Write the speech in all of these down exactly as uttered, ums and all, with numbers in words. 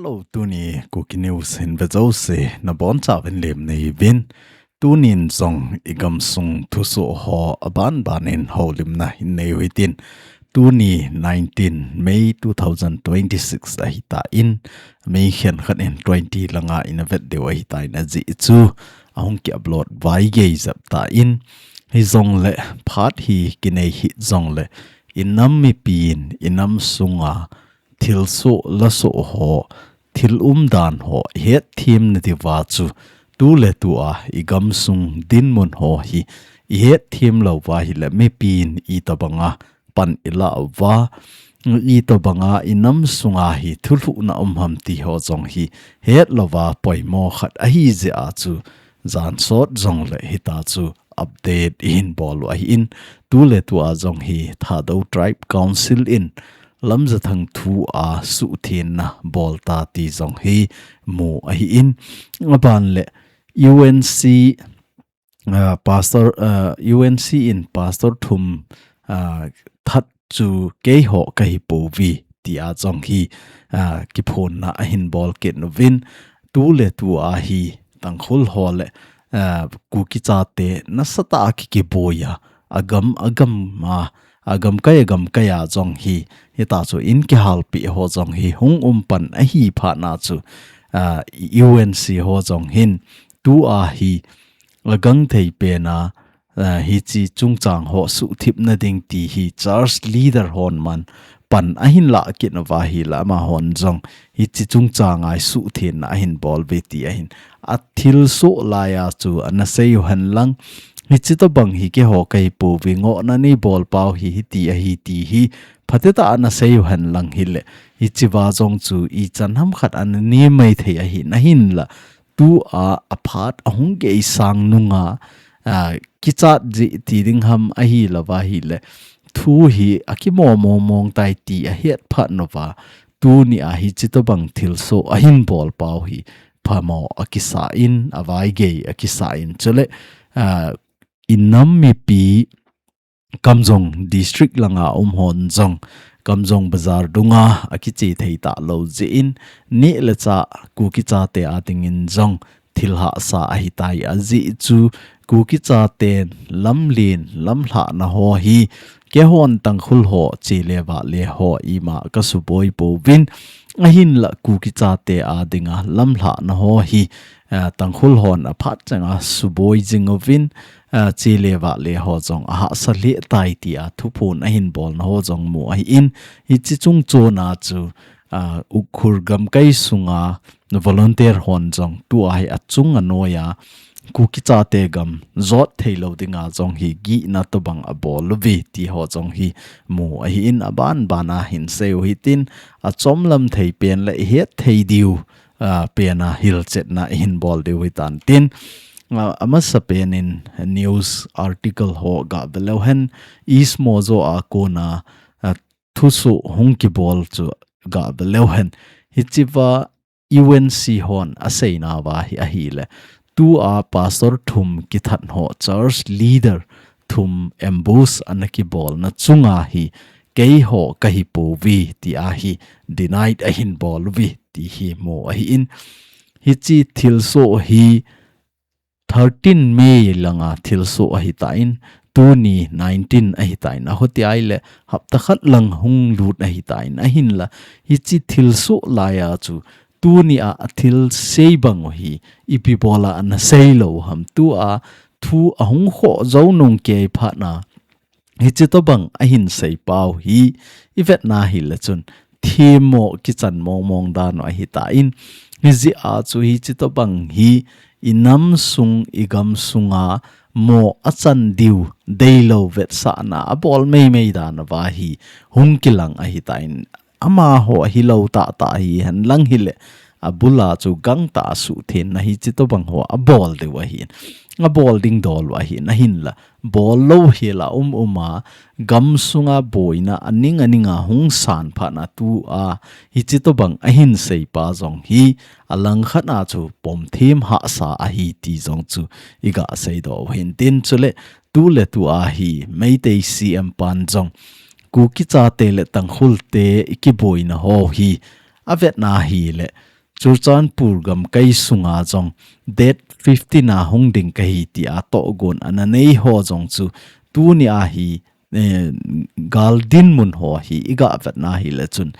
Hello, tuni Kuki News hin ve jouse nabonchauvin lemna neiuvin. Tunin jong igamsung thusoh ho abanbanin houlimna hin neiu hitin. Tuni nineteen May two thousand twenty-six ahitan, May khenkhat in twenty langa ina vet diu ahitan, ajeh chu ahung ki-upload vaigei jep tan. Hijongle phat hi kinei hih jongle, inam mipin inam sunga thilsoh lasoh ho, thil umdan ho ihetthem nadiuva chu tuletua igamsung dinmun ho hi ihetthem louva ahile mipin itobanga pan ilah uva, itobanga inam sunga hi thulhuhna um ham ti ho jong hi hetlouva poimo khat ahijeh a chu jansot jongle hitia chu update ihin bol u ahin, tuletua jong hi Thadou Tribe Council in Lamjathang thua suhthengna bolta ti jong hi mu ahin, aban le U N C, ah, pastor, ah, U N C in pastor thum, ah, that chu keiho kahipouve tia jong hi, ah, kiphonna ahin bol kit uvin, tuletua hi Tangkhul ho le, ah, Kuki chate nasatah a ki, kiboi a, agam, agam a, agamkai, agamkai a jong hi, hitia chu in kihalpeh ho jong hi hung um pan ahiphat na chu, ah, U N C ho jong hin tua hi agangthei pena, ah, hiche chungchang ho suhthipna ding ti hi church leader hon man pan ahin lah kit uva ahile amahon jong hiche chungchanga suhthengna ahin bol uve ti ahin. Athilsoh laiya chu ana seiu henlang, hiche tobang hi keiho kahipouve, ngohna neibol pau hi hiti ahi ti hi phatecha ana seiu henlang hile, hichea jong chu ichan ham khat ana nei maithei ahin, ahinla tua aphat ahung geisang nunga, ah, kichat jeh ti ding ham ahilouva ahile, thu hi akimo mongmong tai ti ahetphat nauva, tunia hiche tobang thilsoh ahin bol pau hi phamo akisan, avaigei akisan chule, ah, inam mipi Kamjong District langa um hon jong, Kamjong Bazar dunga akiche thei talou jeh in, neh le chah Kuki chate a dingin jong thil hahsa ahitai, ajeh chu Kuki chaten lamlen, lamlhahna ho hi, keihon Tangkhul ho, che le vah le ho ima kasuboi pouvin, ahinla Kuki chate a dinga lamlhahna ho hi, ah, Tangkhul hon aphat changa suboi jing uvin, ah, che le vah le ho jong ahahsa lheh tai tia thuphon ahin bolna ho jong mu ahin, hiche chung chona chu, ah, Ukhrul gamkai sunga volunteer hon jong tua hi achung anoiya Kuki chate gam jot theilou dinga jong hi gihna tobang abol uve ti ho jong hi mu ahin, abanbana hin seiu hitin, achomlam thei pen le ihet thei diu, ah, pena hilchetna ihin bol diu hitan tin, ah, amasapen in news article ho gave leu hen, East Mozo a kona, ah, thusoh hung kibol chu gave leu hen. Hichea U N C hon aseinauva hi ahile, tua pastor thum kithat ho, church leader thum ambush ana kibolna chunga hi keiho kahipouve tia hi denied ahin bol uve ti hi mu ahin. Hiche thilsoh hi thirteen May langa thilsoh ahitan, tuni nineteen ahitan, ahoti ahile hapta khat lang hung lut ahitan, ahinla hiche thilsoh laiya chu tunia athilsei bang u hi ipi bola ana seilou ham, tua thu ahung khoh jou nung kei phatna hiche tobang ahin seipau hi ivetna hile chun themmo kichan mongmong dan u ahitan, hijeh a chu hiche tobang hi inam sung, igam sunga mo achan diu deilou vetsahna abol meimei dan uva hi hung kilang ahitan, amaho ahilou tahtah hihen lang hile, abula chu gangtah a suhthengna hiche tobang ho abol diu ahin, abol ding dol u ahin, ahinla bol lou hela um uma, gamsunga boina aning aninga hung san phatna tua hiche tobang ahin seipa jong hi alangkhatna chu pomthem hahsa ahi ti jong chu iga seidoh u hintin, chule tuletua hi Meitei C M pan jong Kuki chate le Tangkhul te ikiboina ho hi avetna hile Churachandpur gamkai sunga jong date fifteen a hung ding kahi tia tohgon ana nei ho jong chu tuni a hi, eh, gal dinmun ho hi i ga vetna hi le chun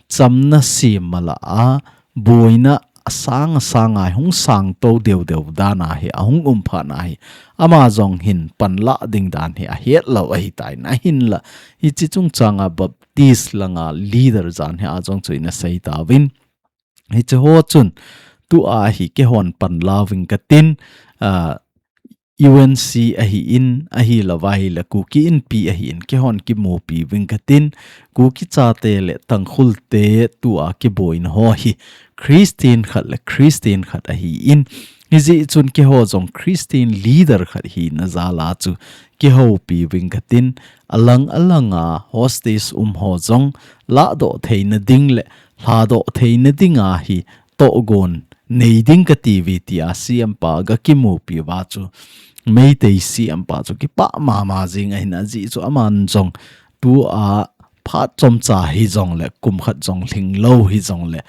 chamna sem mala a boina asang asang a hung sang to deu deu dan a hi a hung um phat na hi ama jong hin panla ding dan hi a het lo ahi tai na hin la hichi chungchang a Baptist langa leader jan hi a jong chu ina sei ta vin. Hichi ho chun tu a hi keihon panla ving katin, ah, U N C ahi in, ahi lova hi la Kuki Inpi ahi in, keihon kimupi ving katin, Kuki chate le Tangkhul te tu a kiboina ho hi, Christian khat le Christian khat ahi in, hijeh chun keiho jong Christian leader khat hina jal a chu, kihoupi ving katin, alang alang a hostage um ho jong, lahdoh theina ding le, lhadoh theina ding a hi, tohgon nei ding kati ve tia C M pa ga kimupi va chu Meitei C M pa chu kipah mama jing ahin ajeh chu aman jong tu a phat chomcha hi jong le kum khat jong lhing lo hi jong le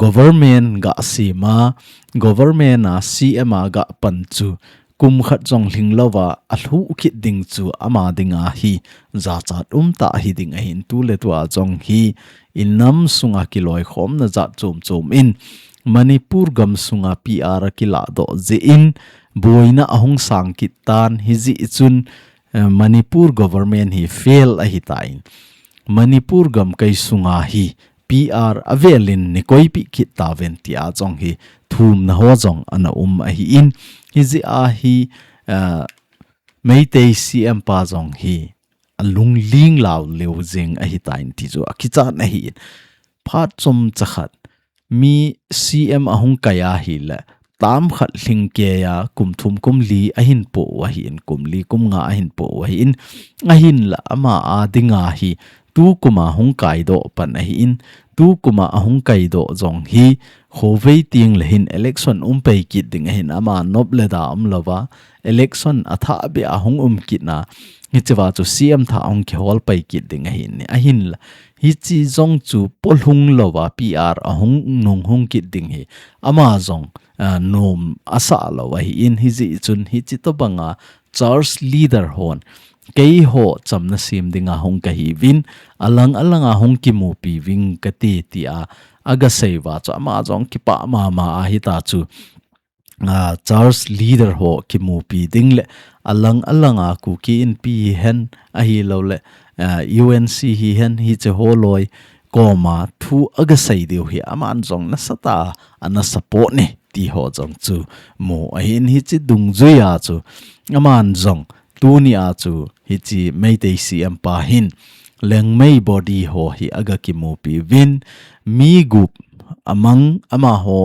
government ga sem a government a C M a ga pan chu kum khat jong lhing lova a lhuh kit ding chu ama dinga hi jachat um tah hi ding ahin tu le tu a jong hi inam sunga kiloikhomna jat chom chom in Manipur gam sunga P R a kilah doh jeh in boina ahung sang kit tan hijeh chun, eh, Manipur government hi fail ahi tan Manipur gamkai sunga hi P R avelin nei koipi kit taven tia jong hi thumna ho jong ana um ahi in hijeh a hi, eh, Meitei C M pa jong hi alungling lau leu jeng ahi tan ti chu akichat ahi in phat chomcha khat mi C M ahung kai ahi le tam khat lhing kei a kum thum kum li ahin po u ahi in kum li kum nga ahin po u ahi in ahin la ama a dinga hi tu kum a hung kai doh pan ahi in tu kum a hung kai doh jong hi khovei ting le hin election um pai kit ding ahin ama nop le da um lova election a thah be a hung um kit na hichi va chu C M thah hung kihol pai kit ding ahin ni ahin la hichi jong chu polhung lova P R ahung nung hung kit ding hi ama jong, ah, nom asa lo ahi in hijeh chun hichi tobanga church leader hon keiho chamna sem dinga hung kahi vin alang alanga hung kimupi ving kati tia aga sei va chu ama jong kipah mama ahi ta chu, ah, church leader ho kimupi ding le alang alanga Kuki Inpi hi hen ahi lo le, ah, U N C hi hen hichi ho loi koma thu aga sei diu hi aman jong nasatah a ana support ni ti ho jong chu mu ahin hichi dungjui a chu aman jong tuni a chu hichi Meitei C M pa hin Liangmei body ho hi aga kimupi vin mi gup amang ama ho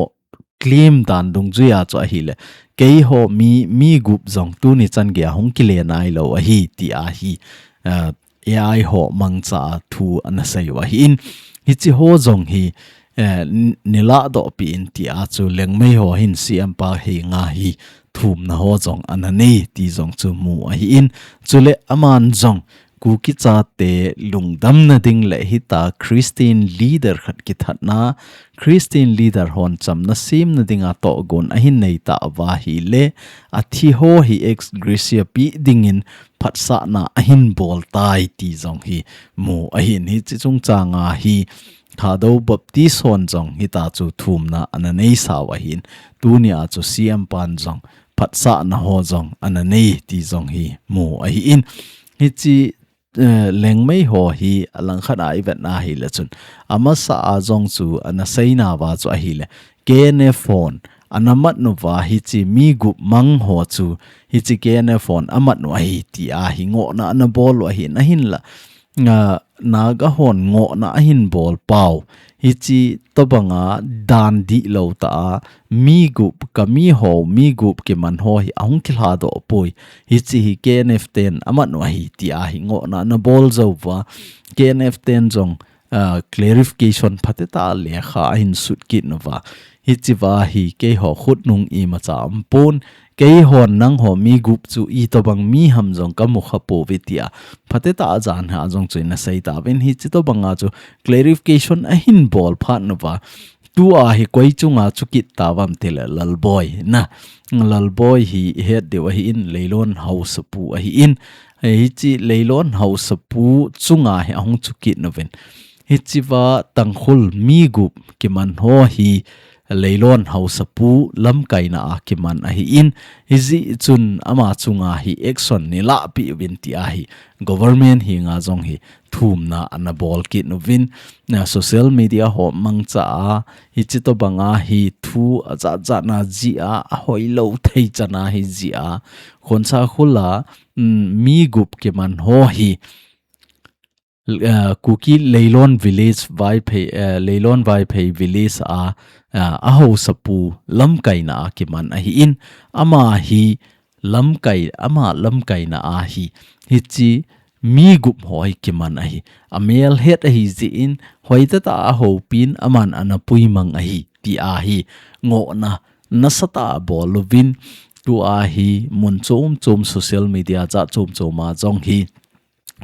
claim dan dungjui a chu ahi le keiho mi, mi gup jong tuni chan gei a hung kile nai lo ahi ti ahi, ah, A I ho mangcha a thu ana sei u ahi in hichi ho jong hi, eh, n-, nei lahdoh pi in tia chu Liangmei ho hin C M pa hi nga hi thumna ho jong ana nei ti jong chu mu ahi in chule aman jong Kuki chate lungdamna ding le hita Christian leader khat kithatna, Christian leader hon chamna semna dinga tohgon ahin nei ta va hi le, athi ho hi ex gratia pi dingin phatsahna ahin bol tai ti jong hi mu ahin hichi chungchang a hi Thadou Baptist hon jong hita chu thumna ana nei sau ahin tuni a chu C M pan jong phatsahna ho jong ana nei ti jong hi mu ahi in hichi, eh, Liangmei ho hi alangkhat a i vetna hi le chun amasa a jong chu ana seina va chu ahi le K N F hon ana mat nu va hichi mi gup mang ho chu hichi K N F hon amat nu ahi ti a hi ngohna ana bol u ahi na hin la, ah, Naga hon ngohna ahin bol pau hichi tobanga dan dih lo ta a mi gup ka mi ho mi gup kiman ho hi ahung kilha doh poi hichi hi K N F ten amat nu ahi ti a hi ngohna ana bol zo va K N F ten jong, ah, clarification phateta lekha ahin sut kit nu va hichi va hi keiho khut nung imacha um pon Keiho nangho mi gup chu itobang mi ham jong kamu kha pouve tia. Phateta a jan ha jong chu ina sei tauvin hichi tobanga chu clarification ahin bol phat nauva. Tua hi koi chunga chu kit tavam tile Lalboi na. Lalboi hi ihet diu ahi in, Leilon Hausapu ahi in. Hichi Leilon Hausapu chunga hi ahung chu kit nuvin. Hichiva Tangkhul mi gup kiman ho hi Leilon Hausapu lamkaina a kiman ahi in. Hijeh chun ama chunga hi action nei lahpi uvin ti ahi. Government hi nga jong hi thumna ana bol kit nuvin, na social media ho mangcha a, hichi tobanga hi thu ajat jat na jia, ahoilou thei chana hi jia, Khonsa Khula, mm, mi gup kiman ho hi, uh, Kuki Leilon Village Vaiphei, uh, Leilon Vaiphei Village a, uh, Ahausapu lamkaina a kiman ahi in, ama hi lamkai, ama lamkaina a hi, hichi mi gup ho hi kiman ahi. Amel het ahi jeh in, hoitah tah a ahopin aman ana puimang ahi, ti ahi. Ngohna nasatah a bol uvin, tua hi mun chom chom social media cha chom chom a jong hi,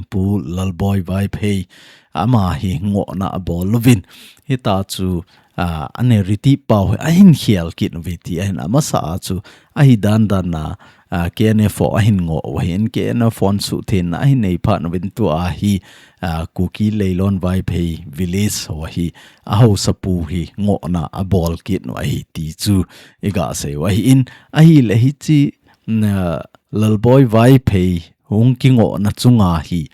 Pu Lalboi Vaiphei, ama hi ngohna abol uvin. Hita chu, a, ane riti pau hi ahin khel kit uve ti ahin amasa a chu ahi dan dan na, a, K N F ho ahin ngoh uva hin K N F hon suhthengna ahin nei phat uvin tua hi, a, Kuki Leilon Vaiphei Village ho hi Ahausapu hi ngohna abol kit u ahi ti chu iga sei u ahi in ahile hichi, na, Lalboi Vaiphei hung kingohna chunga hi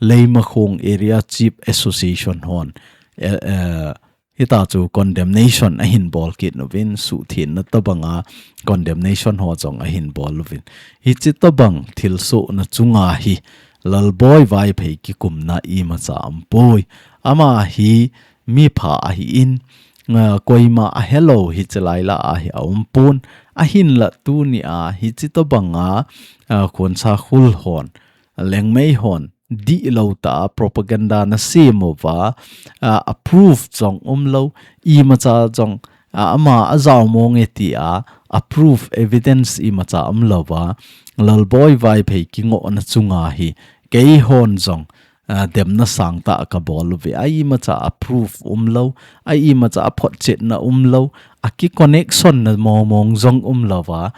Leimakhong Area Chief Association hon, eh, eh, hita chu condemnation ahin bol kit nuvin suhthengna tobanga condemnation ho jong ahin bol uvin. Hichi tobang thilsohna chunga hi Lalboi Vaiphei kikumna imacha umpoi. Ama hi mipha ahi in, a, koima ahelou hichi lai la ahi aumpon. Ahinla tuni a hichi tobanga, a, Khonsa Khul hon, Lengmei hon, dihlou tah a propaganda nasem uva, a, a proof jong umlou, imacha jong, a, ama ajao mong e ti a, a proof evidence imacha umlouva, Lalboi Vaiphei kingohna chunga hi, keihon jong, a, demna sangtah kabol uve. A imacha a proof umlou, a imacha a photchetna umlou, a ki connection na mong mong jong umlouva.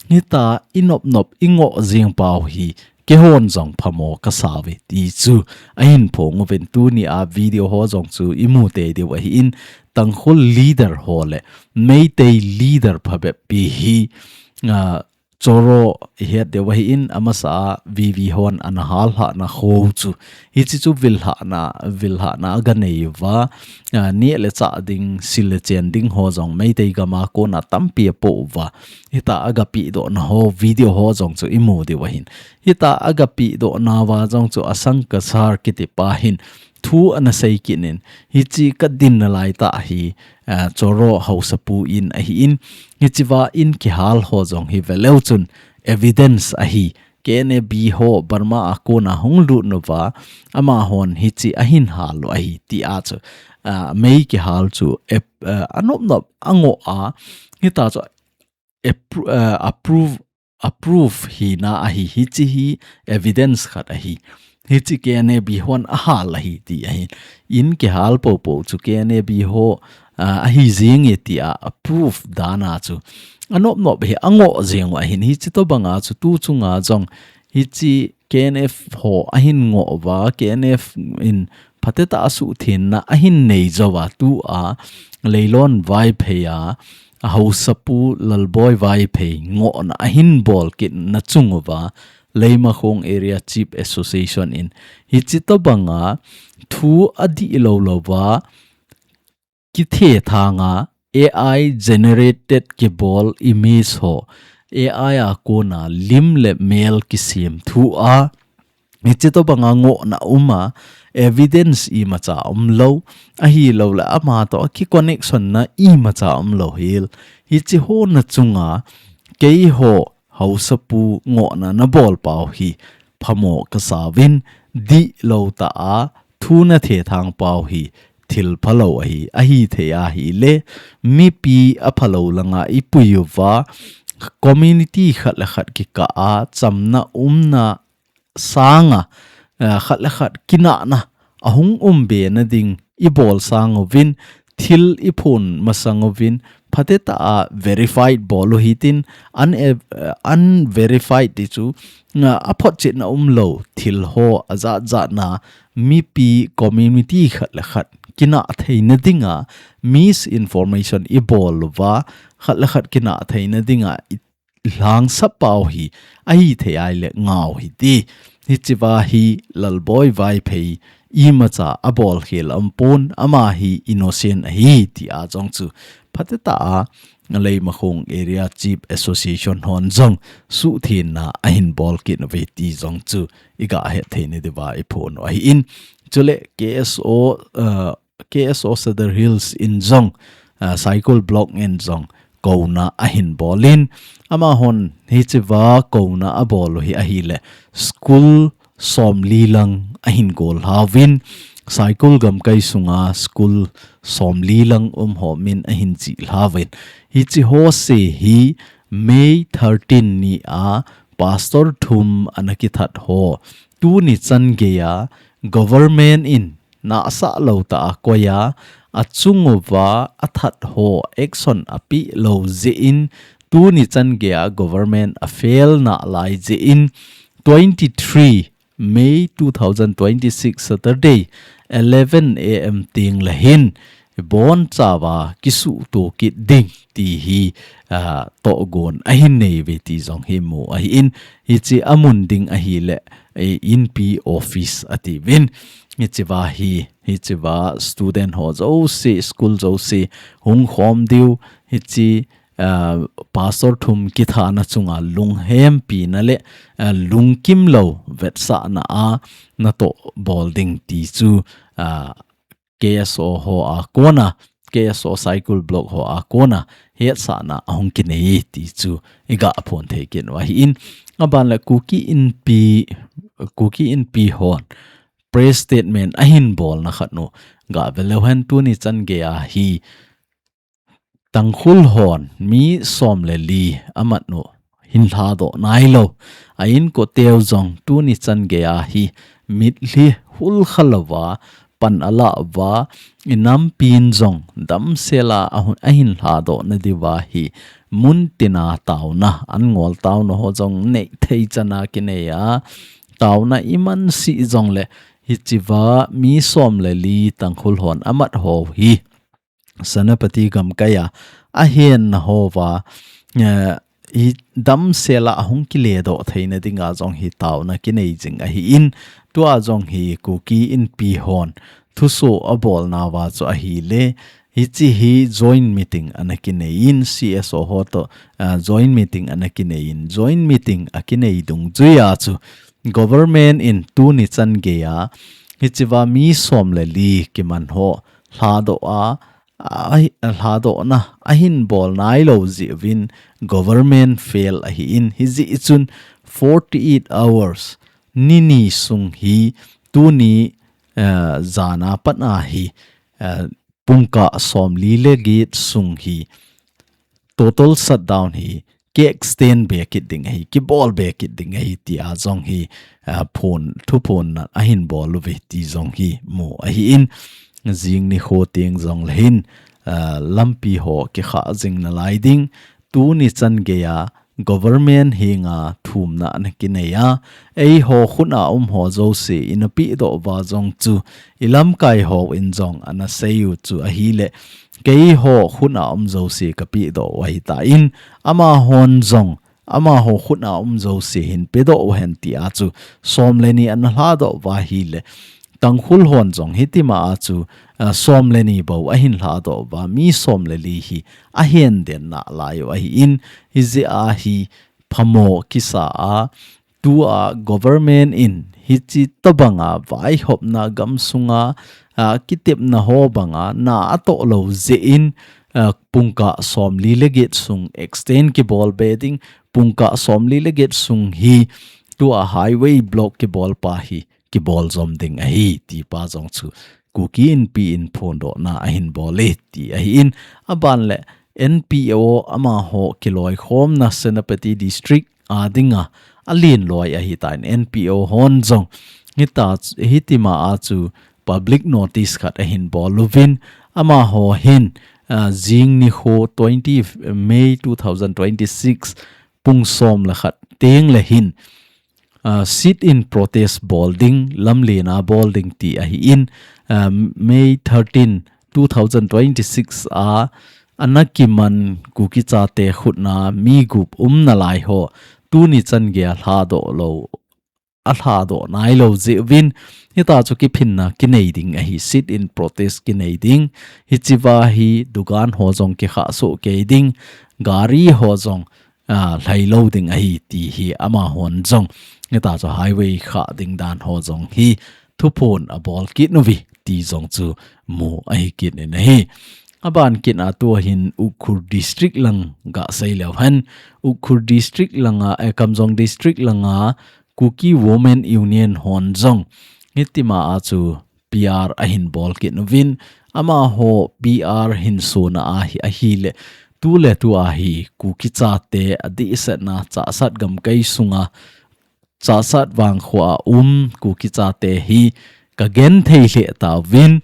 Hita inop nop ingoh jing pau hi, keihon jong phamo kasa uve ti chu ahin phong uvin tuni a video ho jong chu imu tei diu ahi in Tangkhul leader ho le Meitei leader phabep pi hi, a, Choro ihet diu ahi in amasa a V V hon ana hal lhahna kho chu. Hichi chu vil lhahna, vil lhahna aga nei uva, a, neh le chah ding, sil le chen ding ho jong Meitei gam a kona tampi apoh uva. Hita aga pehdohna ho, video ho jong chu imu diu ahin. Hita aga pehdohna uva jong chu Asangkasar kiti pa hin thu ana sei kit in, hichi kadinna lai tah hi, a, Choro Hausapu in ahi in, hichiva in kihal ho jong hi veleu chun evidence ahi, K N A B ho Burma a kona hung lut uva, amahon hichi ahin hal u ahi ti a chu, a, mei kihal chu, ep-, a, anop nop angoh a, hita chu, epro-, a, approve, approve hina ahi, hichi hi evidence khat ahi. Hichi K N A B hon ahal ahi ti ahi. In kihal popo chu K N A B ho, a, ahi jing e ti a approve dan a chu. Anop nop hi angoh jing u ahin hichi tobanga chu tu chunga jong hichi K N F ho ahin ngoh uva, K N F in phatecha a suhthengna ahin nei jou uva tua Leilon Vaiphei a, a Hausapu Lalboi Vaiphei ngohna ahin bol kitna chung uva, Leimakhong Area Chief Association in hichi tobanga thu adihlou louva, kithethang a A I generated kibol image ho, A I a kona lim le mel kisem thu a, hichi tobanga ngohna um a, evidence imacha umlou, ahilouleh ama toh a ki connection na imacha umlou hel. Hichi hona chunga, keiho Hausapu ngohna nabol pau hi phamo kasa uvin, dihlou tah a thu nathethang pau hi thil phalou ahi, ahithei ahile, mipi aphalou langa ipui uva, community khat le khat kikah a, chamna umna sanga, a, khat le khat kinahna ahung um be nading ibol sang uvin, thil i phon masang uvin, phatetah a verified bol u hitin, un-, eh, unverified ti chu, ah, a photchetna umlou thil ho a jat jat na mipi community khat le khat kinah theina dinga misinformation i bol uva, khat le khat kinah theina dinga i lhangsap pau hi ahi thei ai le ngau hi ti. Hichiva hi Lalboi Vaiphei imacha a bol khel aum pon, ama hi innocent ahi ti a jong chu phatetah a Leimakhong Area Chief Association hon jong suhthenna ahin bol kit uve ti jong chu i ga het thei na diuva i phon u ahi in. Chule K S O, uh, K S O Sadar Hills in jong, uh, Saikul Block in jong kouna ahin bol in, amahon hichiva kouna a bol u hi ahile school somli lang ahin gol lhauvin, Saikul gamkai sunga school somli lang um ho min ahin chih lhauvin. Hichi ho se hi May thirteen ni a pastor thum ana kithat ho tuni chan geiya government in nahsah lou tah a koiya, a chung uva a that ho action a peh lou jeh in, tuni chan geiya government a fail nalai jeh in, twenty-three May two thousand twenty-six Saturday, eleven A M teng le hin, bonchauva kisuhto kit ding ti hi, ah, tohgon ahin nei uve ti jong hi mu ahi in, hichi a mun ding ahile, eh, inpi office ati uvin. Hichiva hi, hichiva student ho jouse, school jouse hung khom diu, hichi, ah, pastor thum kithana chunga lunghempi na le, ah, lungkim lou vetsahna a natoh bol ding ti chu, ah, K S O ho a kona, K S O Saikul Block ho a kona hetsahna ahung kinei ti chu i ga phon thei kit u ahi in. Aban le Kuki Inpi, Kuki Inpi hon press statement ahin bolna khat nu ga ve leu hen, tuni chan geiya hi Tangkhul hon mi som le li amat nu hin lhadoh nailou. A inkote u jong tuni chan geiya hi mitlhi hulkha louva pan ala uva, i nampin jong damsela ahun, ahin lhadoh na diuva hi mun tina tauna, an ngol tauna ho jong nei thei chana kinei a, tauna i man si jong le hichiva mi som le li Tangkhul hon amat ho hi Senapati gamkai a, ahenna houva, eh, i damsela ahung kiledoh theina dinga jong hi tauna kinei jing ahi in, tua jong hi Kuki Inpi hon thuso a bolna uva chu ahile, hichi hi joint meeting ana kinei in, C S O ho to, ah, joint meeting ana kinei in, joint meeting a kinei dungjuiya chu government in tuni chan geiya hichiva mi som le li kiman ho lhadoh a, a, a lhadohna ahin bol nailou jeh uvin government fail ahi in, hijeh chun forty-eight hours, ni ni sung hi, tuni, eh, jana pat a hi, eh, pungkah som li le get sung hi total shutdown hi ki extend be kit ding ahi, kibol be kit ding ahi tia jong hi, ah, phon, thuphon na ahin bol uve ti jong hi mu ahi in, jing nikho teng jong le hin, ah, lampi ho kikha jing nalai ding, tuni chan geiya government henga thumna ana kinei a, eiho khut a um ho jouse ina pehdoh uva jong chu i lamkai hon jong ana sei u chu ahile, keiho khut a um jouse ka pehdoh u ahi tan, amahon jong amaho khut a um jouse hin pedoh u hen tia chu som le ni ana lhadoh uva ahile, Tangkhul hon jong hitima a chu, ah, som le ni bou ahin lhadoh uva, mi som le li hi ahen den nalai u ahi in, hijeh a hi phamo kisa a, tua government in hichi tobanga vaihopna gamsunga, ah, kitepna ho banga na atoh lou jeh in, ah, pungkah som li le get sung extend kibol be ding, pungkah som li le get sung hi tua highway block kibol pa hi kibol jom ding ahi, ti pa jong chu Kuki Inpi in phondohna ahin bol e, ti ahi in, aban le N P O amaho kiloikhomna Senapati District a dinga alen loi ahi tan, N P O hon jong hita, hitima a chu public notice khat ahin bol uvin, amaho hin, ah, jing nikho twenty May two thousand twenty-six pung som le khat teng le hin, ah, sit in protest bol ding, lamlen a bol ding ti ahi in, ah, May thirteen, two thousand twenty-six a, ana kiman Kuki chate khutna mi gup um nalai ho, tuni chan gei a lhadoh lou, a lhadoh nailou jeh uvin, hita chu kiphinna kinei ding ahi, sit in protest kinei ding, hichea hi dukan ho jong kikhah soh kei ding, gari ho jong, ah, lhailou ding ahi ti hi amahon jong, hita chu highway khah ding dan ho jong hi thuphon abol kit uve ti jong chu mu ahi kit in ahi. Aban kit a tua hin Ukhrul District lang gasei leu hen, Ukhrul District langa, eh, Kamjong District langa Kuki Women Union hon jong hitia chu P R ahin bol kit uvin, amaho P R hin suna ahi, ahile, tu le tu ahi Kuki chate adihsetna Chassad gamkai sunga, Chassad vangkho a um Kuki chate hi kagenthei lheh tauvin,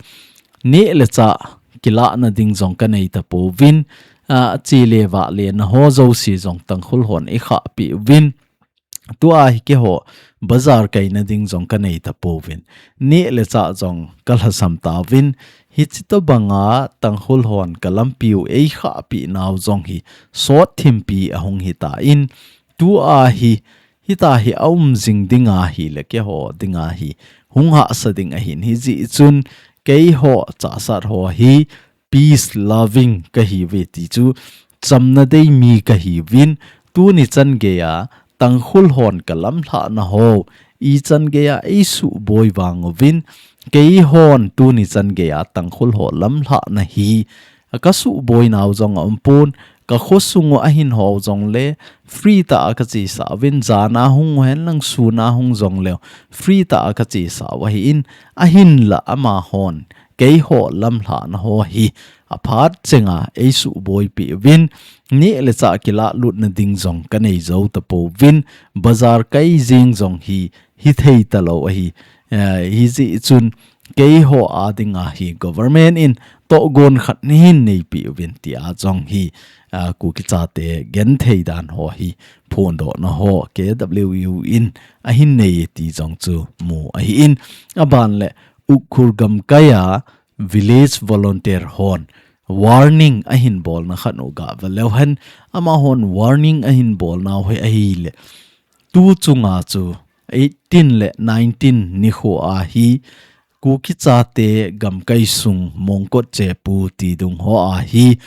neh le chah kilahna ding jong kanei tapouvin, a, che le vah le na ho jouse jong Tangkhul hon eikhahpeh uvin, tua hi keiho bazar kaina ding jong kanei tapouvin, neh le chah jong kalhasam tauvin, hichetoh banga Tangkhul hon kalampiu eikhahpeh nau jong hi sot thimpi ahung hitan, tua hi, hita hi aum jing ding ahile keiho dinga hi hung hahsa ding ahin, hijeh chun keiho Chassad ho hi peace loving kahiuve ti chu chamna dei mi kahiuvin, tuni chan gei a Tangkhul hon kalamlhahna ho ichan gei a eisuboi vang uvin, keihon tuni chan gei a Tangkhul ho lamlhahna hi kasuboi nau jong aumpon, kakhosung u ahin hou jongle free tah a kachesah uvin, jan a hung uhen lang sun a hung jongleu free tah a kachesah u ahin, ahinla amahon keiho lamlhahna ho hi aphat chenga eisuboipeh uvin, neh le chah kilahlutna ding jong kanei jou tapouvin, bazar kai jeng jong hi hithei talou ahi, eh, hijeh chun keiho a dinga hi government in tohgon khat nahin neipeh uvin tia jong hi, ah, Kuki chate genthei dan ho hi phondohna ho K W U in ahin nei ti jong chu mu ahin, aban le Ukhrul gamkai a village volunteer hon warning ahin bolna khat u gavel leu hen, amahon warning ahin bolnau hi ahile, tu chunga chu eighteen le nineteen nikho a hi Kuki chate gamkai sung Mongkot Chepu tidung ho a hi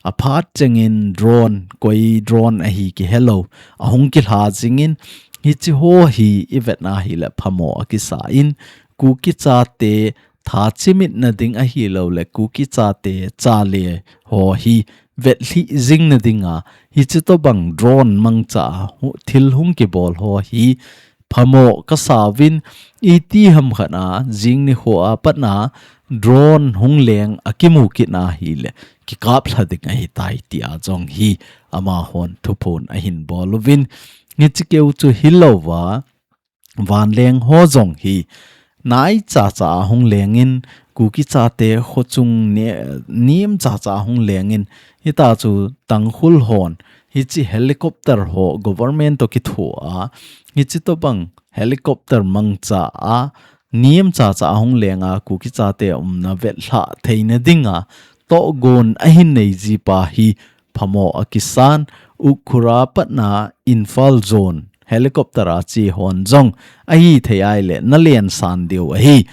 aphat chengin drone, koi drone ahi kihelou, ahung kilha jingin, hiche ho hi ivet ahile phamo akisan, Kuki chate tha chimitna ding ahilouleh Kuki chate chale ho hi vetlhi jingna dinga, hiche tobang drone mangcha a hu-, thil hung kibol ho hi phamo kasauvin, itiham khat a jing nikho a patna drone hung leng akimu kit ahile kikaplha ding ahitai tia jong hi amahon thuphon ahin bol uvin, hiche keu chu hilouva, vanleng ho jong hi nai chacha a hung lengin, Kuki chate khochung ne-, nem chacha a hung lengin, hitachu Tangkhul hon hiche helicopter ho government toh kithoa, hiche tobang helicopter mangcha a nem chacha a hung lenga Kuki chate umna vetlhah theina dinga tohgon ahin nei jipa hi phamo akisan, Ukhrul a patna Imphal zone helicopter a che hon jong ahithei ahile nalen san diu ahi.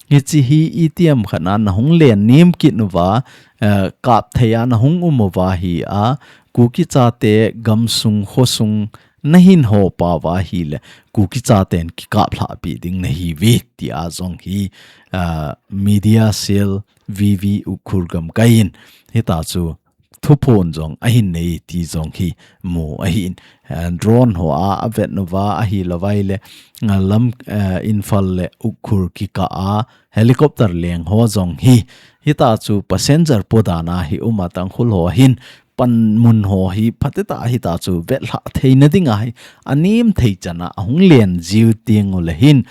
Hiche hi itiham khat a nahung len nem kit uva, eh, kap thei a nahung um uva ahia, Kuki chate gamsung khosung nahin hopauva ahile Kuki chaten kikaplhah pi ding nahiuve tia jong hi, ah, media cell V V Ukhrul gamkai in hitachu thuphon jong ahin nei ti jong hi mu ahin. Eh, drone ho a avet uva ahilouva ahile, ah, lam, eh, Imphal le Ukhrul kikah a helicopter leng ho jong hi, hitachu passenger po dan a hi uma Tangkhul ho hin panmun ho hi phatecha hitachu vetlhah theina dinga hi anem thei chan a ahung len jiu teng uleh hin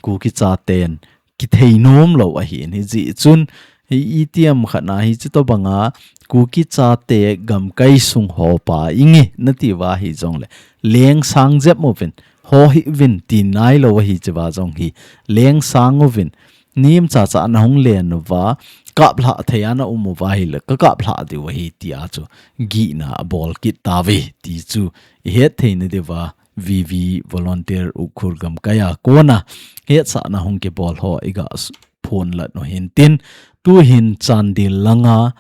Kuki chaten kithei nomlou ahin, hijeh chun Hi itiham khat na hi chutobanga Kuki chate gamkai sung ho pa inge nati uva hijongle, lengsang jep uvin, ho hih uvin ti nailou ahi, chuva jong hi lengsang uvin, neocha cha nahung len uva, kaplha thei a na um uva ahile, ka kaplha diu ahi tia chu gihna abol kit tauve ti chu ihet theina diuva, V V volunteer Ukhrul gamkai a kona hetsahna hung kibol ho iga s-, phondoh u hintin, tuhin Chandel langa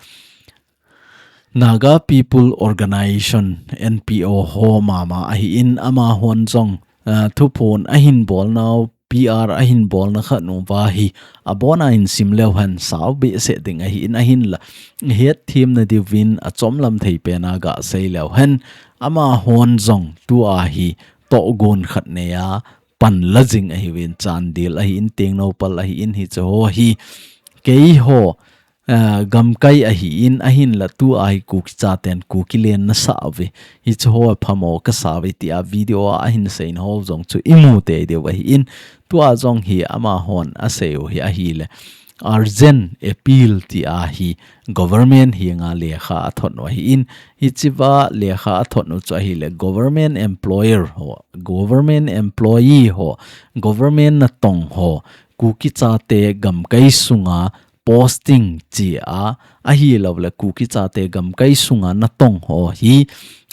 Naga People Organization, N P O ho mama ahin, amahon jong, ah, thuphon ahin bolnau, P R ahin bolna khat nauva hi, abona in sim leuhen sao behseh ding ahin, ahinla hetthem na diuvin achomlam thei pena ga sei leuhen, amahon jong tua hi tohgon khat neiya panla jing ahiuvin, Chandel ahin, Tengnoupal ahin, hiche ho hi keiho, ah, gamkai ahin, ahinla tua hi Kuki chaten Kuki lenna sa uve. Hiche ho phamo kasa uve tia video a ahin seina ho jong chu imu tei diu ahin. Tua jong hi amahon asei u hi ahile, urgent appeal tia hi government henga lekha athot u ahin. Hichea lekha athot u chu ahile government employer ho, government employee ho, government natong ho, Kuki chate gamkai sunga posting chia, ahilouleh Kuki chate gamkai sunga natong ho hi,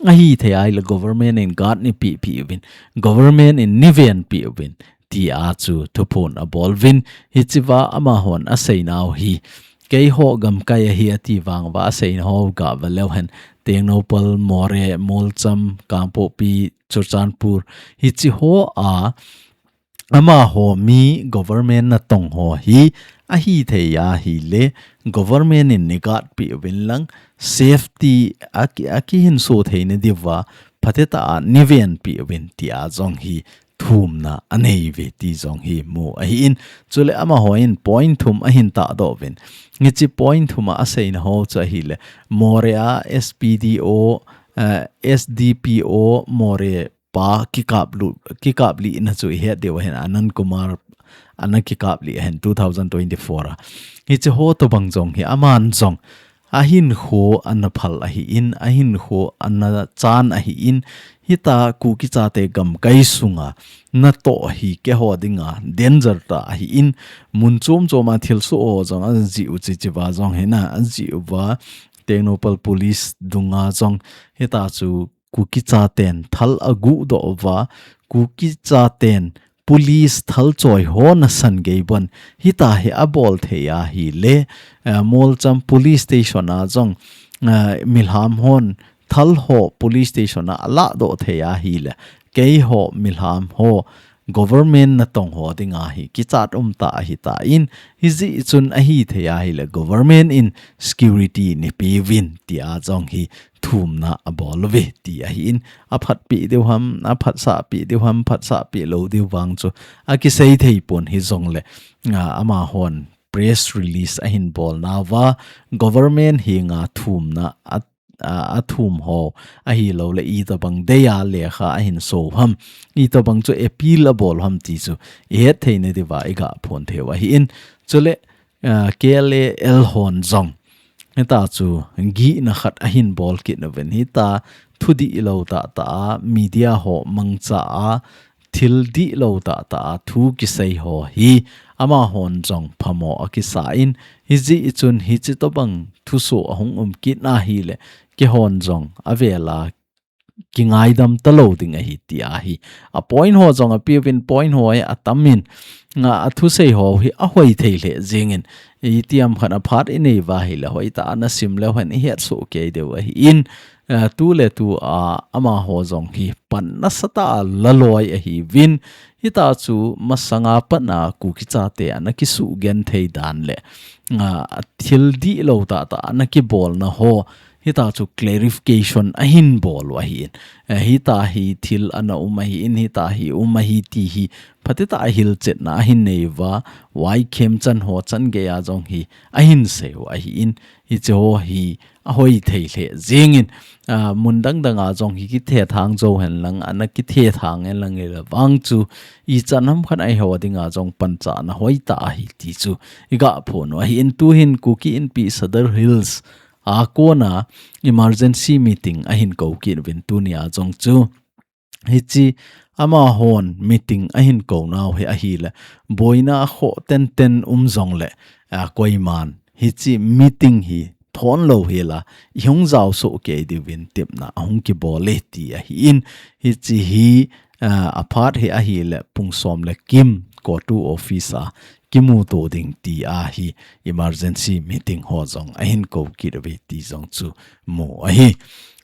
ahithei ahile government in guard neipeh peh uvin, government in neiven peh uvin, tia chu thuphon abol uvin, hichea amahon aseinau hi, keiho gamkai ahi ati vang uva aseina ho ga vet leuhen, Tengnoupal, Moreh, Molcham, Kangpokpi, Churachandpur, hiche hoa amaho mi government natong ho hi, ahithei ahile, government in nei guard peh uvin lang, safety aki, akihinso theina diuva, phatecha a neiven peh uvin tia jong hi thumna anei uve ti jong hi mu ahin. Chule amahon point thum ahin tahdoh uvin. Hiche point thum a aseina ho chu ahile, Moreh a S P D O, eh, S D P O Moreh pa kikaplut, kikaplihna chu ihet diu ahin, Anand Kumar ana kikaplih ahin two thousand twenty-four a. Hiche ho tobang jong hi aman jong ahinkho ana phal ahin, ahinkho ana chan ahin, hitia Kuki chate gamkai sunga natoh hi keiho dinga danger tah ahin, mun chom choma thilsoh ho jong ajih u, hichea jong hina ajih uva, Tengnoupal police dunga jong hitia chu Kuki chaten thal aguhdoh uva, Kuki chaten police thal choi ho nasan gei bon, hitia hi abol thei ahile, eh, Molcham police station a jong, eh, milham hon thal ho police station a alahdoh thei ahile, keiho milham ho government natong ho dinga hi kichat umtah ahitan, hijeh chun ahithei ahile government in security neipeh uvin tia jong hi thumna abol uve ti ahin, aphatpi diu ham, aphatsahpi diu ham, phatsahpi lou diu vang chu akisei thei pon hijongle, ah, amahon press release ahin bolnauva, government henga thumna a, a, athum ho, ahilouleh itobang dia lekha ahin so ham, itobang chu appeal abol ham ti chu ihet theina diuva iga phon theiu ahin. Chule, ah, K L A L hon jong hitia chu gihna khat ahin bol kit uvin, hitia thu dihlou tahtah a, media ho mangcha a, thil dihlou tahtah a thu kisei ho hi amahon jong phamo akisan, hijeh chun hiche tobang thusoh ahung um kit ahile, keihon jong avela kingaidam talou ding ahi tia hi. A point ho jong apeuvin, point ho hi atamin, nga, athusei ho hi ahoi thei lheh jingin, itiham khat a phat inei uva ahile hoitah a nasim leuhen ihet soh kei diu ahin, eh, tuletua amaho jong hi pan nasatah a laloi ahiuvin, hitia chu masanga pat a Kuki chate ana kisugenthei dan le, nga, thil dihlou tahtah ana kibolna ho, Hita chu clarification ahin bol u ahin. Eh, hita hi thil ana um ahin, hita hi um ahi ti hi phatita a hilchetna ahin nei uva, Wai Khemchand ho changeiya jong hi ahin sei u ahin. Hiche ho hi ahoi thei lheh jengin, ah, mun dang danga jong hi kithethang jou henlang, ana kithethang henlang le vang chu ichan ham khat a eiho dinga jong panchahna hoitah ahi ti chu iga phon u ahin. Tuhin Kuki Inpi Sadar Hills a kona emergency meeting ahin kou kit uvin tunia jong chu. Hiche amahon meeting ahin kou nau hi ahile, boina akhoh tenten um jongle, a, koiman hiche meeting hi thon lou hela, ihung jao soh kei diuvin tepna ahung kibol e ti ahin. Hiche hi, a, aphat hi ahile pung som le kim CoTU office a kimuto ding ti ahi, emergency meeting ho jong ahin kou kit uve ti jong chu mu ahi.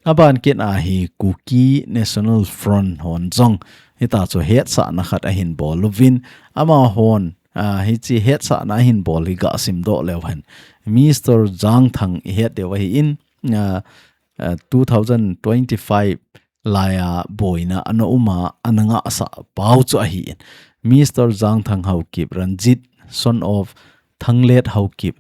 Aban kit a hi Kuki National Front hon jong hita chu hetsahna khat ahin bol uvin, amahon, a, hiche hetsahna ahin bol hi ga simdoh leu hen, Mister Jangthang ihet diu ahin, a, a, two thousand twenty-five laiya boina ana uma, ana ngahsah pau chu ahin. Mister Jangthang Haokip, Ranjit, son of Thanglet Haokip,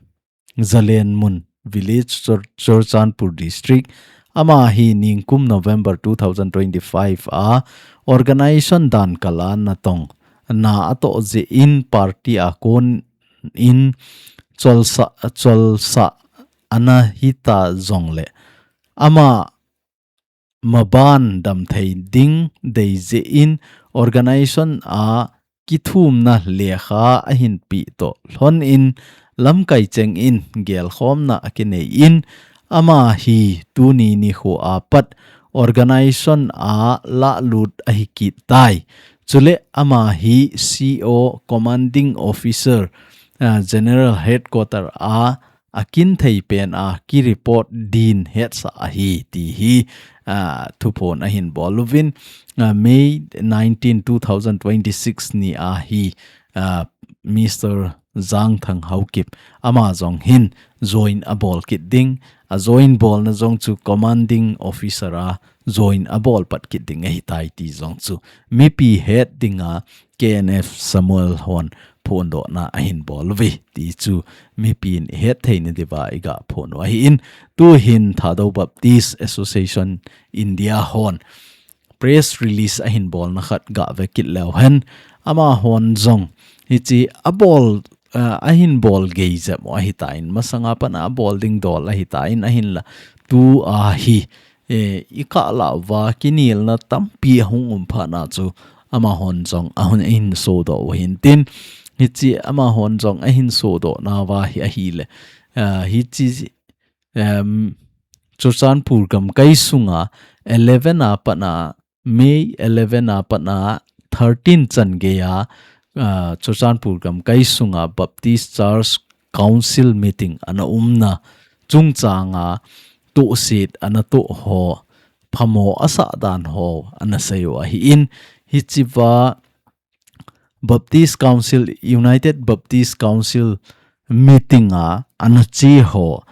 Zalenmun village, Chur-, Churachandpur district. Ama hi ningkum November two thousand twenty-five a organization dan kala natong na atoh jeh in party a kon in cholsa, cholsa ana hita jongle, ama maban damthei ding dei jeh in organization a kithumna lekha ahin peh toh lhon in lamkai cheng in gelkhomna akinei in, ama hi tuni nikho a pat organization a lahlut ahi kit tai. Chule ama hi C O, Commanding Officer, ah, General Headquarter a akin thei pen a ki report din hetsah ahi ti hi, ah, thuphon ahin bol uvin, ah, May nineteen, two thousand twenty-six ni a hi, ah, Mister Jangthang Haokip ama jong hin join abol kit ding, a join bolna jong chu commanding officer a join abol pat kit ding ahitai ti jong chu mipi het dinga K N F Samuel hon phondohna ahin bol uve ti chu mipin ihet theina diuva iga phon u ahin, tuhin Thadou Baptist Association India hon press release ahin bolna khat ga ve kit leu hen, amahon jong hiche abol, ah, ahin bol gei jep u ahitan, masanga pat a abol ding dol ahitan, ahinla tua hi, eh, ikah lah uva kinelna tampi ahung um phat na chu amahon jong ahung ahin sodoh u ahin tin, hiche amahon jong ahin sodoh nauva hi ahile, ah, hiche, em, Churachandpur gamkai sunga eleven a pat a, May eleven a pat a thirteen changeiya, ah, Churachandpur gamkai sunga Baptist Church Council meeting ana umna chungchanga tohset ana toh ho, phamo asah dan ho ana sei u ahin, hichea Baptist Council, United Baptist Council meeting a ana che ho,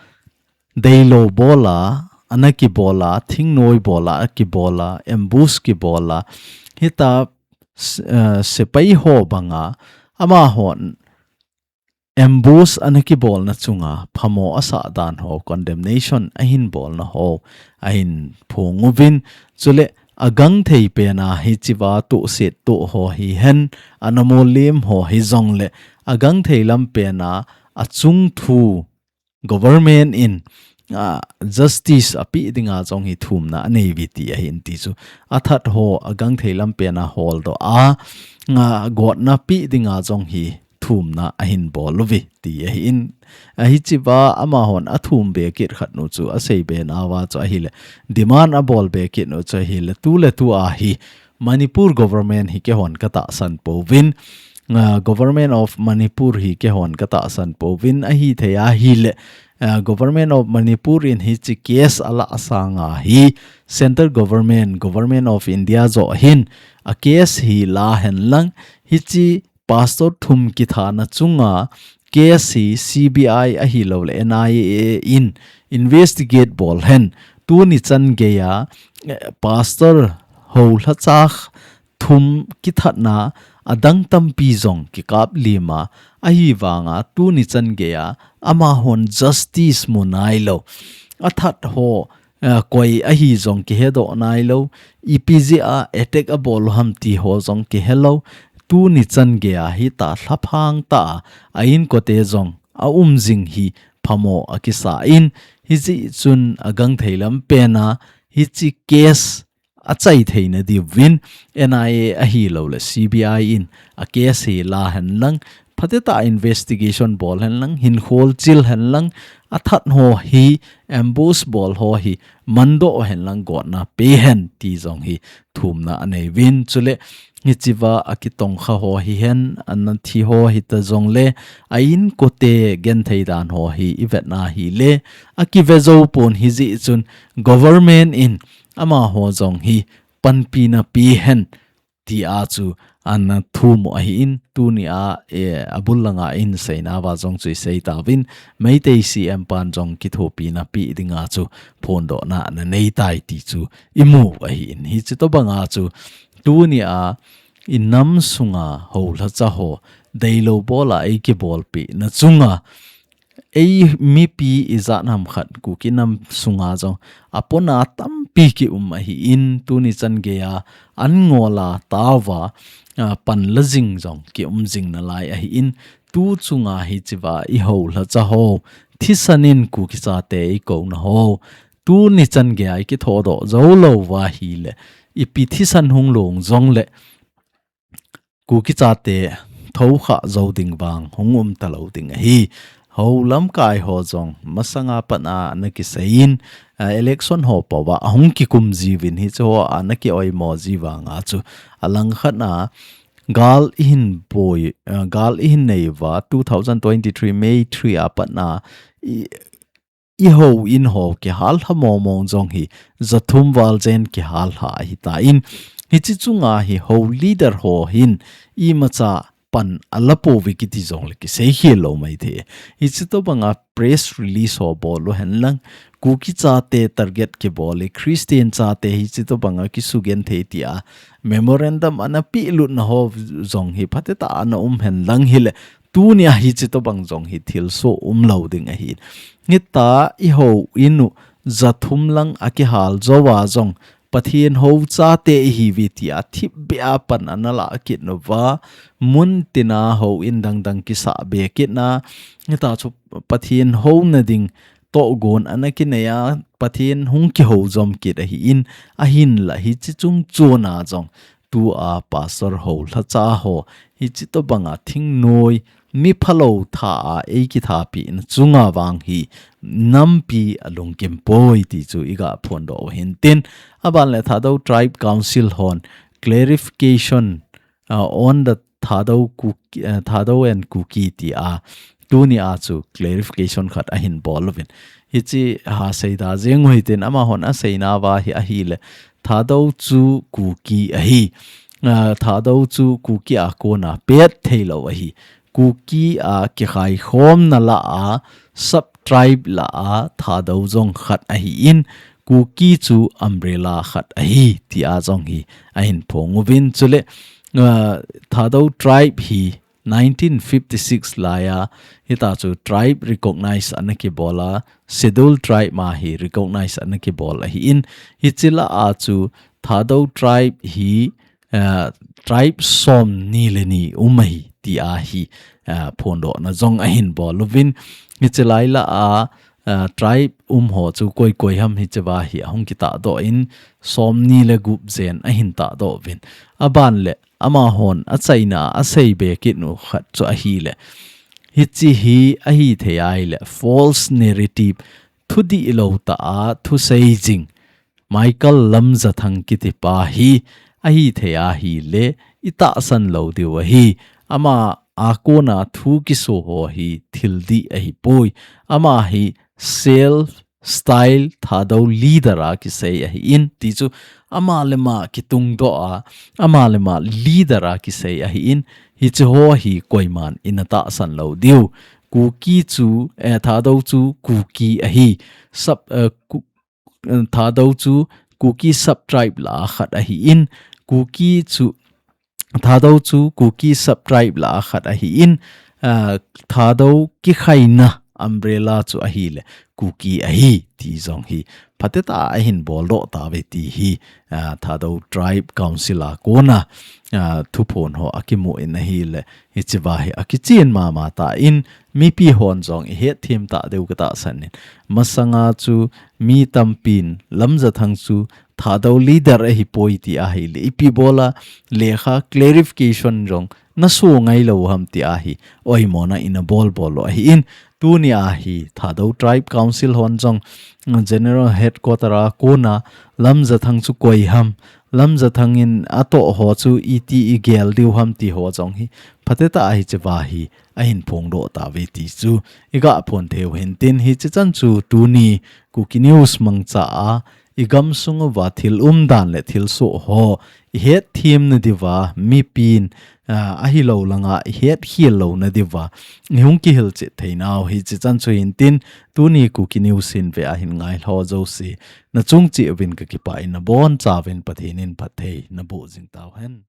deilou bola ana kibola, thingnoi bola akibola, ambush kibola, hita s-, eh, sepai ho banga amahon ambush ana kibolna chunga phamo asah dan ho, condemnation ahin bolna ho ahin phong uvin, chule agangthei pena hichea tohset toh ho hihen, ana molem ho hijongle agangthei lam pena achung thu government in, ah, justice apeh dinga jong hi thumna anei uve ti ahin ti chu. Athat ho agangthei lam pena holdoh a, ah, gotna peh dinga jong hi thumna ahin bol uve ti ahin. Ahichea amahon athum be kit khat nu chu asei be nauva chu ahile, demand abol be kit nu chu ahile, tuletua hi Manipur government hi keihon katahsan pouvin, ah, Government of Manipur hi keihon katahsan pouvin, ahithei ahile, ah, Government of Manipur in hiche case alah sanga hi Central Government, Government of India joh hin a case hi la henlang, hiche pastor thum kithana chunga case hi C B I ahilouleh N I A in investigate bol hen. Tuni chan geiya, eh, pastor ho lhacha thum kithatna adang tampi jong kikap lima, ahivanga tuni chan geiya amahon justice mu nailou. Athat ho, eh, koi ahi jong kihedoh nailou. Ipi jeh a attack abol u ham ti ho jong kihelou. Tuni chan geiya hita lhaphang tah a, a inkote jong aum jing hi phamo akisa in, hijeh chun agangthei lam pena hiche case achai theina diuvin N I A ahilouleh C B I in a case hi la henlang, phatetah a investigation bol henlang, hinkhol chil henlang, athat ho hi ambush bol ho hi mandoh henlang, gotna pe hen ti jong hi thumna anei uvin. Chuleh hichea akitongkha ho hihen, ana thi ho hita jongleh, a inkote genthei dan ho hi ivetna hileh, akive jou pon, hijeh chun government in amaho jong hi panpina pe hen tia chu ana thum u ahin, tunia, eh, abul langa in seina uva jong chu isei tauvin, Meitei C M pan jong kithopina pe dinga chu phondohna ana nei tai ti chu imu u ahin. Hiche tobanga chu tunia inam sunga ho lhacha ho deilou bola eikibolpeh na chunga, ei mipi ijat ham khat Kuki nam sunga jong apona tampi kium ahin, tuni chan geiya an ngola taova, a, panla jing jong kium jing nalai ahin, tu chunga hichea iho lhacha ho thisan in Kuki chate ikouna ho, tuni chan geiya ikithodoh jou lou uva hileh, ipi thisan hung long jongleh, Kuki chate thokha jou ding vang hung um talou ding ahi. Ho lamkai ho jong masanga pat a ana kiseiyin, a, election ho pouva ahung kikum jiuvin, hiche ho ana kioimo ji vanga chu, alangkhat a gal ihin boi, a, gal ihin nei uva two thousand twenty-three May three a pat a i, ihou in ho kihal lha mong mong jong hi, jathum val jen kihal lha ahitan. Hiche chunga hi ho leader ho hin imacha pan ala pouve kiti jongleh kisei khel lou maithei. Hiche tobanga press release ho bol u henlang, Kuki chate target kibol e, Christian chate hiche tobanga kisugenthei tia memorandum ana pelutna ho jong hi phatetah a ana um henlang hileh, tunia hiche tobang jong hi thilsoh umlou ding ahi. Hitia ihou in u jathum lang akihal jouva jong Pathen hou chate ihiuve tia thipbeh a pan ana lah kit uva, mun tina hou in dang dang kisah be kit na, hitia chu Pathen houna ding tohgon ana kinei a, Pathen hung kihou jom kit ahin, ahinlah hiche chung chon a jong tua pastor ho lhacha ho hiche tobanga thingnoi, mi phalou tha a eikithapeh na chunga vang hi nampi alungkim poi ti chu iga phondoh u hintin. Aban leh Thadou Tribe Council hon clarification, uh, on the Thadou Kuki, uh, Thadou and Kuki tia tunia chu clarification khat ahin bol uvin. Hiche ha seida jeng u hitin, amahon aseina uva hi ahileh, Thadou chu Kuki ahi. A, Thadou chu Kuki a kona pet theilou ahi. Kuki a kikhaikhomna lah a, sub tribe lah a Thadou jong khat ahin, Kuki chu umbrella khat ahi tia jong hi ahin phong uvin. Chuleh, a, Thadou tribe hi nineteen fifty-six laiya, hitia chu tribe recognize ana kibol a, schedule tribe ma hi recognize ana kibol ahin, hiche lah a chu Thadou tribe hi, eh, tribe somni le ni um ahi tia hi, eh, phondohna jong ahin bol uvin, hiche lai lah a, a, tribe um ho chu koi koi ham hichea hi ahung kitahdoh in, somni le gup jen ahin tahdoh uvin. Aban leh, amahon achaina a asei be kit u khat chu ahileh, hiche hi ahithei ahileh, false narrative, thudihlou tah a thusei jing Michael Lamjathang kitipa hi ahithei ahileh, itahsan lou diu ahi. Ama a kona thu kiso ho hi thil dih ahipoi. Ama hi self style Thadou leader a kisei ahin, ti chu ama le ama kitungdoh a, ama le ama leader a kisei ahin, hiche ho hi koiman ina tahsan lou diu. Kuki chu, eh, Thadou chu Kuki ahi. Sub, eh, Ku-, eh, Thadou chu Kuki sub-tribe lah a khat ahi in, Kuki chu, Thadou chu Kuki sub-tribe lah a khat ahi in, ah, Thadou kikhaina umbrella chu ahile Kuki ahi ti jong hi phatecha a ahin boldoh tauve ti hi, ah, Thadou Tribe Council a kona, ah, thuphon ho akimu in ahile, hichea hi akichen mama tan, mipi hon jong ihet them ta diu katahsan in. Masanga chu mi tampin Lamjathang chu Thadou leader ahipoi ti ahile, ipi bola lekha clarification jong naso ngailou ham ti ahi oimona ina bolbol u ahi in, tunia hi Thadou Tribe Council hon jong, uh, General Headquarter a kona Lamjathang chu koi ham, Lamjathang in atoh ho chu iti igel diu ham ti ho jong hi phatecha a hichea hi ahin phongdoh tauve ti chu iga phon thei u hintin, hiche chan chu tuni Kuki News mangcha a igamsung uva thil umdan le thilsoh ho ihet them nadiuva, mipin, ah, ahilou langa ihet khel lou nadiuva ihung kihilchet theinau hiche chan chu hintin, tuni Kuki News hin ve ahin ngailhah jouse nachung cheh uvin kakipah in, nabonchauvin Pathen in phatthei naboh jing tauhen.